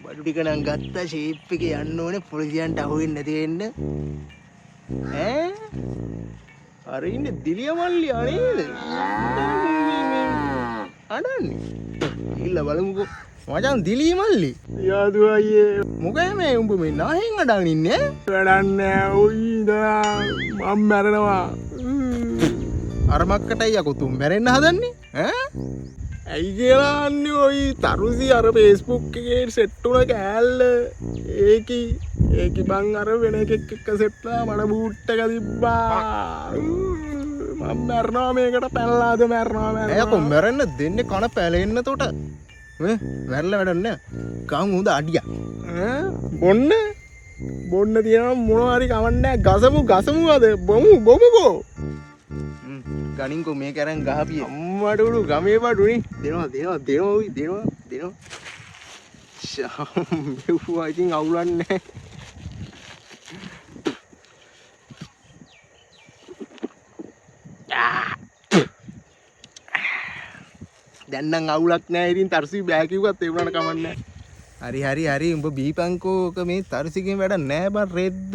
බඩු ටික නම් ගත්තා ෂේප් එකේ යන්න ඕනේ පොලිසියන්ට අහු වෙන්නේ නැති වෙන්න. ඈ අර ඉන්නේ දිලිය මල්ලි අනේද? අඬන්නේ. ගිහිල්ලා බලමුකෝ. මචං දිලිය මල්ලි. යාදු අයියේ මොකද මේ උඹ මේ නහෙන් අඬන් ඉන්නේ? වැඩක් නෑ ඔයි ඉඳලා මං මැරෙනවා. අර මක්කටයි යකෝ තුන් මැරෙන්න හදන්නේ ඈ? ඇයි කියලා අන්නේ ඔයි තරුසි අර ෆේස්බුක් එකේ සෙට් වුණ කෑල්ල ඒකි ඒකි බං අර වෙන එකෙක් එක්ක සෙට් වෙලා මට බූට් එක තිබ්බා. මං මැරෙනවා මේකට පැනලාද මැරෙනවා ඇයි යකෝ මැරෙනවා. මැරෙන්න දෙන්නේ කන පැලෙන්න තොට. මේ මැරෙලා වැඩක් නෑ. ගම් හොඳ අඩියක්. ඈ බොන්න බොන්න තියෙනවා මොනවා හරි කමක් නෑ ගසමු ගසමු අද බොමු බොමුකෝ. ගනින්කෝ මේක අරන් ගහපිය. අම්මට උළු ගමේ බඩුනේ. දෙනවා දෙනවා දෙනවා උයි දෙනවා දෙනවා. ෂා මෙව්වා ඉතින් අවුලක් නෑ. දැන් නම් අවුලක් නෑ ඉතින් තරුසි බෑ කිව්වත් ඒ වුණාට කමක් නෑ. හරි හරි හරි උඹ බීපන්කෝ ඔක මේ තරුසිගෙන් වැඩ නෑ බං රෙද්ද.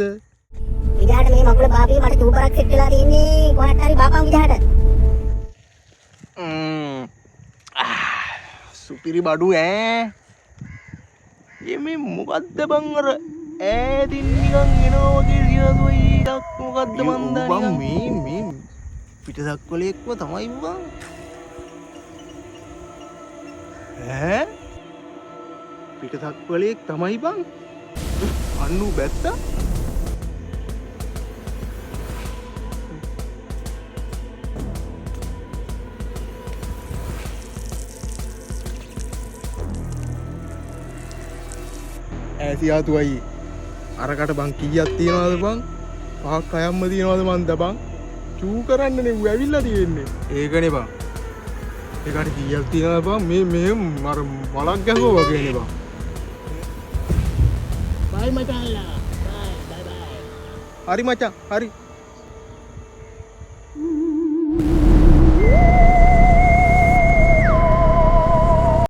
විජාට මේ මකුල බාපිය මට චූපරක් සෙට් වෙලා තියෙන්නේ කොහට හරි බාපන් විජාට. සුපිරි බඩු ඈ. ඒ මේ මොකද්ද බං අර ඈතින් නිකන් එනවා වගේ සියලු එකක් මොකද්ද මන් දන්නේ බං මේ මේ පිටසක්වලෙක්ම තමයි බං. ඈ පිටසක්වලෙක් තමයි බං. අන්නු බැත්තා. ඈ සියාතු අයියේ අරකට බං කීයක් තියනවද බං? පහක් හයක්ම තියනවද මන්ද බං? චූ කරන්නනේ ඌ ඇවිල්ලා තියෙන්නේ. ඒකනේ බං. ඒකට කීයක් තියනවද බං? මේ මේ අර මලක් ගැහුවා වගේනේ බං. බයි මචංලා. බයි බයි බයි. හරි මචං හරි